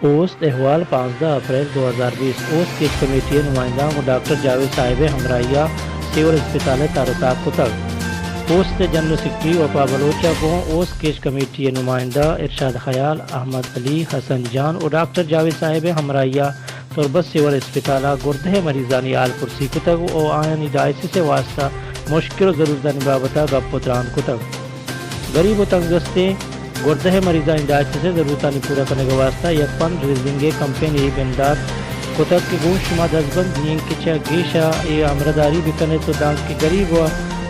اوست احوال، پانزدہ اپریل دو ہزار بیست، اوست کیچ کمیٹی ء نمائندہ گوں ڈاکٹر جاوید صاحب ء ہمراہی ء سیول اسپتال ء تر ء تاب کتگ۔ اوست ء جنرل سیکرٹری وفا بلوچ ء گوں اوست کیچ کمیٹی ء نمائندہ ارشاد خیال، احمد علی، حسن جان و ڈاکٹر جاوید صاحب ء ہمراہی ء تربت سیول اسپتال ء گردہ ء مریضانی حال پرسی کتگ و آیانی ڈائسس ء واستہ مشکل و ضرورتانی بابت ء گپ و تران کتگ۔ گریب و تنگدستیں گردہ ء مریضانی ڈائسس ء ضرورتانی پورا کنگ ء واستہ یک فنڈ ریزنگ ء کمپینے بندات کتگ کہ گوں شما دزبندی ایں کہ چہ گیش ء اے ہمراہداری بکن ات و دانکہ گریب و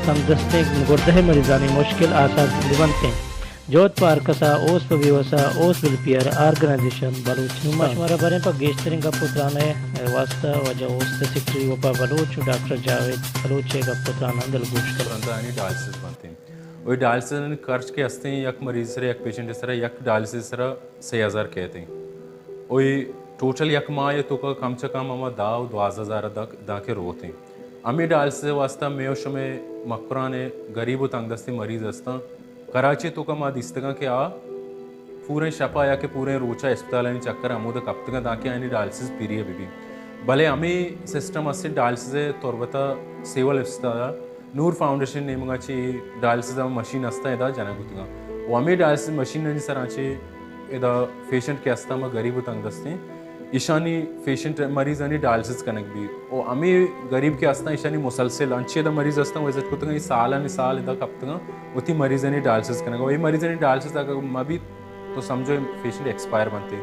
تنگدستیں گردہ ء مریضانی مشکل آسان بنت انت۔ جہد پہ ہرکس ء، اوست پہ بیوس ء، اوست ویلفیئر آرگنائزیشن بلوچ نما۔ شمارا بریں پہ گیشتریں گپ و تران ء واستہ واجہ اوست سیکرٹری وپا بلوچ و ڈاکٹر جاوید بلوچ ء گپ و تراناں دلگوش کنیں۔ رندانی ڈائلسس بنت انت۔ و اے ڈائلسس انی خرچ کہ ہستیں، یک مریض سرا، یک پیشنٹ سرا، یک ڈائلسس سرا سے ہزار کیت انت۔ و اے ٹوٹل یک ماہ ء توکا کم چہ کم ہما دہ و دوازدہ ہزار داں کہ روت انت۔ ہمے ڈائلسس ء واستہ مئے و شمئے مکران ء گریب و تنگدستیں مریض ہستاں۔ کراچی ء توکا ما دیستگاں کہ آ پوریں شپ ء یا کہ پوریں روچ ء اسپتالانی چکر ء ہمودا کپتگاں دانکہ آیانی ڈائلسس فری ء بہ بیت۔ بلے ہمے سسٹم ہستیں ڈائلسس ء تربت ء سیول اسپتال ء نور فاؤنڈیشن نیمگا چہ ڈائلسس ء مشین ہستاں ادا جنگ بوتگاں۔ و ہمے ڈائلسس مشینانی سرا چہ ادا پیشنٹ کہ ہستاں، ما گریب و تنگدستیں، ایشانی پیشنٹ مریضانی ڈائلسس کنگ بی۔ و ہمے گریب کہ ہستاں، ایشانی مسلسل انچیں ادا مریض ہستاں، وزٹ کتگاں، اے سالانی سال ادا کپتگاں، وتی مریضانی ڈائلسس کنگ۔ و اے مریضانی ڈائلسس اگر مہ بیت، تو سمجھو اے پیشنٹ ایکسپائر بنتے۔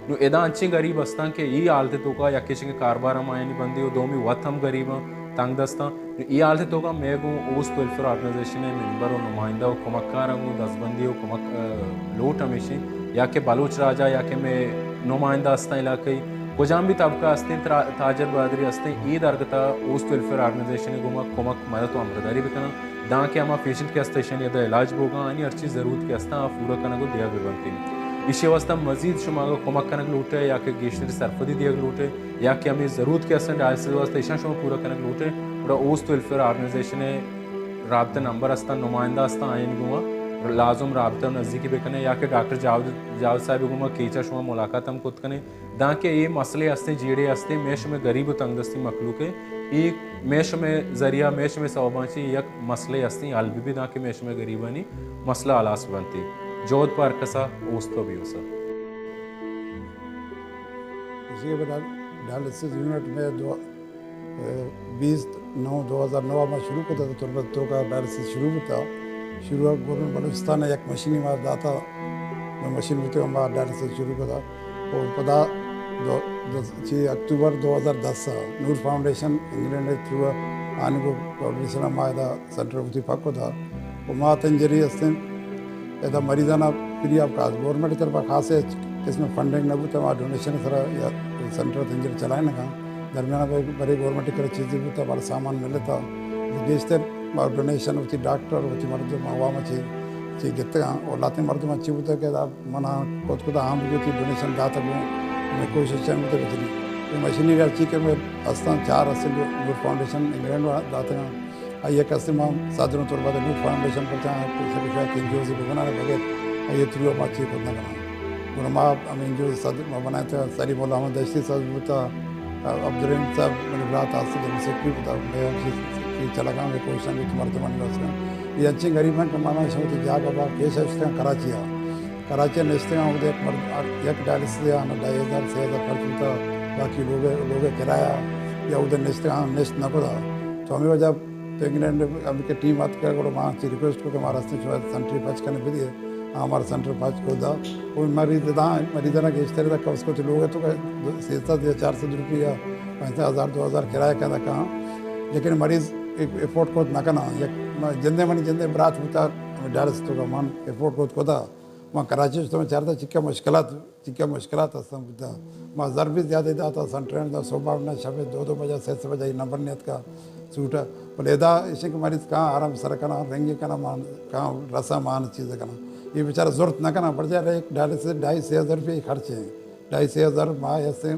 نو ادا انچیں گریب ہستاں کہ اے حالت توکا یکے شنگ کاربار ہم آیانی بندی و دومی وت ہم گریباں، تنگ دستاں۔ نو اے حالت توکا مئے گوں اوست ویلفیئر آرگنائزیشن ء ممبر و نمائندہ و کمکاراں گوں دزبندی و کمک، ء، لوٹ ہمیشیں یا کہ بلوچ راجا یا کہ مئے نمائندہ ہستاں علاقائی، کجام بھی طبقہ ہستیں، ترا-، تاجر برادری ہستیں، اے درگتا اوست ویلفیئر آرگنائزیشن ء گوما کمک، مدد و ہمراہداری بکناں۔ دانکہ ہما پیشنٹ کہ است ایشانی ادا علاج بوگاں، آنی ہرچی ضرورت کہ استاں، آ پورا کنگ و دیگ بہ بنت۔ ایشی واسطہ مزید شما اگاں کمک کنگ لوٹے یا کہ گیشتری سرپدی دیگ لوٹے یا کہ ہمے ضرورت کہ استاں ڈائلسس واسطہ ایشاں شما پورا کنگ لوٹے، گڑا اوست ویلفیئر آرگنائزیشن ء رابطہ نمبر استاں، نمائندہ استاں، آیانی گوما لازم رابطہ و نزدیکی بکنے یا کہ ڈاکٹر جاوید، جاوید صاحب گوما کیچا شما ملاقات ہم کت کنے۔ دانکہ اے مسئلے ہستیں، جیڑے ہستیں، مئے شمئے گریب و تنگدستیں مخلوق ء اے مئے شمئے ذریعہ، مئے شمئے سوباں چہ یک مسئلے ہستیں حل بہ بی، دانکہ مئے شمئے گریبانی مسئلہ ہلاس بنتی۔ جہد پہ ہر کسا، اوست پہ بیوسا۔ اسی کے بعد ڈائلسس یونٹ میں دو، بیست نو دو ہزار نو ما شروع کتا، تو تربت توکا ڈائلسس شروع بوتا۔ شروع گورنمنٹ بلوچستان یک مشینی ما داتا، مشین بوتے ما ڈائلسس شروع کتا۔ و پدا دو، دو، چی اکتوبر دو ہزار دس ء نور فاؤنڈیشن انگلینڈ ء تھرو ء آنی گوں کوآرڈینیشن ء ما ادا سینٹر وتی پک کتا۔ و ما تنجری ہستیں ادا مریضانا فری آف کاسٹ، گورنمنٹ ء طرفا خاصے قسم فنڈنگ نہ بوتا، ما ڈونیشن ء سرا یا سینٹر تنجری چلائینگا۔ درمیان ء برے گورنمنٹ ء کرا چیزے بوتا، بل سامان ملتا۔ گیشتر ما ڈونیشن وتی ڈاکٹر، وتی مردم، عوام ء چی، چی گتگا۔ و لاتیں مردم چی بوتا کہ ادا من آ کت کت آہاں بگوتی ڈونیشن داتگ، مئے کوشش چنگ بوتگ بچنی۔ اے مشینری ہرچی کہ مئے استاں چار اصل نور فاؤنڈیشن انگلینڈ ء داتگاں۔ آئی یک استیں ما صدر و تربت نور فاؤنڈیشن پرچا پیسہ پیسہ کہ این جی اوز بگنا بغیر آئی تھرو ما چی کت نہ کناں۔ گڑا ما ہمے این جی او صدر ما بنائے تھا، سلیم اللہ احمد دشتی صاحب بوتا، عبدالرحیم صاحب منی برات آستے جنرل سیکرٹری بوتا، مئے ہم چی، چی چلگا مئے کوششاں بوت مردمانی واسطہ۔ یہ انچیں غریب ہیں کہ مانا شما وتی جاگہ با کیش اشتگاں کراچی ء۔ کراچی ء نشتگاں، اود یک مرد، یک ڈائلسس ء آنا ڈھائی ہزار، سے ہزار خرچ بوتا، باقی لوگ، لوگ کرایہ یا اود نشتگاں نشت نہ کتا۔ تو ہمیں وجہ تو انگلینڈ ہم کہ ٹیم آتکا، گڑا ما چی ریکویسٹ کو کہ مارا استیں شما سینٹری پچ کنے بدیے، ہمارا سینٹر پچ کو دا۔ کوئی مریض دا، مریض نا گیشتر دا کم از کم لوگ تو کہ سیزدہ یا چار سد روپیہ، پنچ ہزار، دو ہزار کرایہ کا دا کہاں۔ لیکن مریض افورڈ کو نہ کنا۔ یک جندے منی جندے برات بوتا، ڈائلسس تو کا من افورڈ کو کدا۔ من کراچی تو چارتا چکا مشکلات چکا مشکلات ہستاں بوتا۔ ما زر بھی زیادہ داتا، سنٹرین دا صبح نے شب دو دو بجہ، سے سے بجہ یہ نمبر نیت کا سوٹا۔ بلے ادا ایشی کہ مریض کہاں آرام سر کنا، رنگی کنا مان، کہاں رسا مان چیز کنا۔ یہ بیچارہ زورت نہ کنا، پڑ جا رہے ایک ڈھائی سے، ڈھائی سے ہزار روپے خرچ ہیں۔ ڈھائی سے ہزار ماہ ایسے،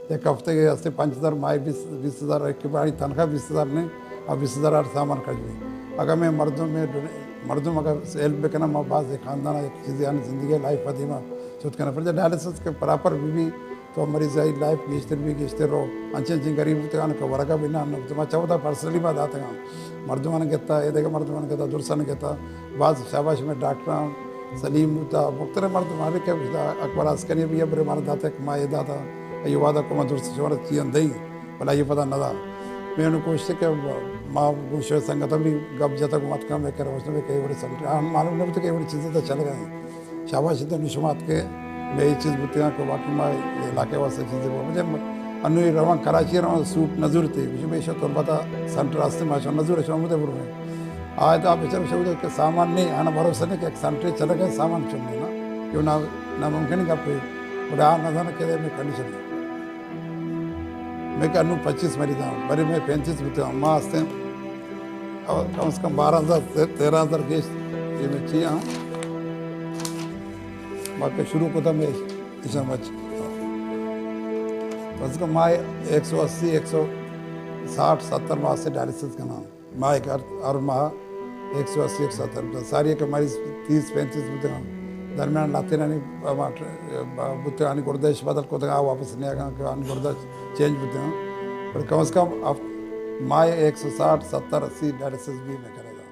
ایک ہفتے کے ایسے پانچ ہزار ماہ، بیس، بیس ہزار ایک باری تنخواہ بیس ہزار نہیں، اور بیس ہزار ہر سامان خرچ بھی۔ اگر میں مردم میں ڈونے-، مردم اگر ہیلپ بکنا، ما باز ایک خاندان ایک چیزیں آنی زندگی لائف دیما شت کناں۔ پرچا ڈائلسس کہ پراپر بہ بی تو مریض ءِ لائف گیشتر بی، گیشتر رو۔ انچیں انچیں غریب بوتگاں کہ ورگا بہ نہ، نہ تو ما چودا پرسنلی ما داتگاں۔ مردماں گتا، اے دگہ مردماں گتا، درساں گتا۔ باز شاباش مئے ڈاکٹراں، سلیم بوتا، مختلف مردم ہر کہ اکبر عسکری بی، برے مارا داتا کہ ما اے داتا، اے وعدہ کو ما درست شمارا چیزاں دئی، بلے اے پدا نہ دا۔ مئے انوں کوشش کہ ما گوشے سنگتاں بی گپ جتا، گو مت کم کر، وشن کہ اے وڑے سنٹر، ہم معلوم نہ بوتا کہ اے وڑے چیزیں تا چلگا ایں۔ شاباش، تے نوں شما اتکے، مئے اے چیز بوتگاں کہ واقعی ما اے علاقے واسطے چیزے بو۔ مجھے انوں اے رواں کراچی رواں سوٹ نہ زورتے، مجھے بے شک تربتا سنٹر ہستے، ما شما نہ زورے، شما مدے برو۔ آئے تو آپ بیچارہ شما کہ سامان نہیں، آنا بھروسہ نہیں کہ ایک سنٹر چلگا سامان چننے نا، کیوں نہ، ناممکن گپے، بلے آ نہ زانا کہ مئے کنڈیشن۔ مئے کہ انوں پچیس مریض آں، بلے مئے پینتیس بوتگاں، ما ہستیں اور کم از کم بارہ ہزار، تے-، تیرہ ہزار گیش، اے مئے چی آں۔ ما کہ شروع کتا مئے ایشاں مچ۔ کم از کم ما ایک سو اسی، ایک سو ساٹھ، ستر ما سے ڈائلسس کناں۔ ما ایک ہر، ہر ماہ ایک سو اسی، ایک سو ستر، ساری کہ مریض تیس پینتیس بوتگاں۔ درمیان لاتینانی، ہما، بوتگانی گردش بدل کتگاں، واپس نیاگاں کہ آنی گردش چینج بوتگاں۔ پر کم از کم ہفت، ماہ ایک سو ساٹھ، ستر، اسی ڈائلسس بی مئے کنگا۔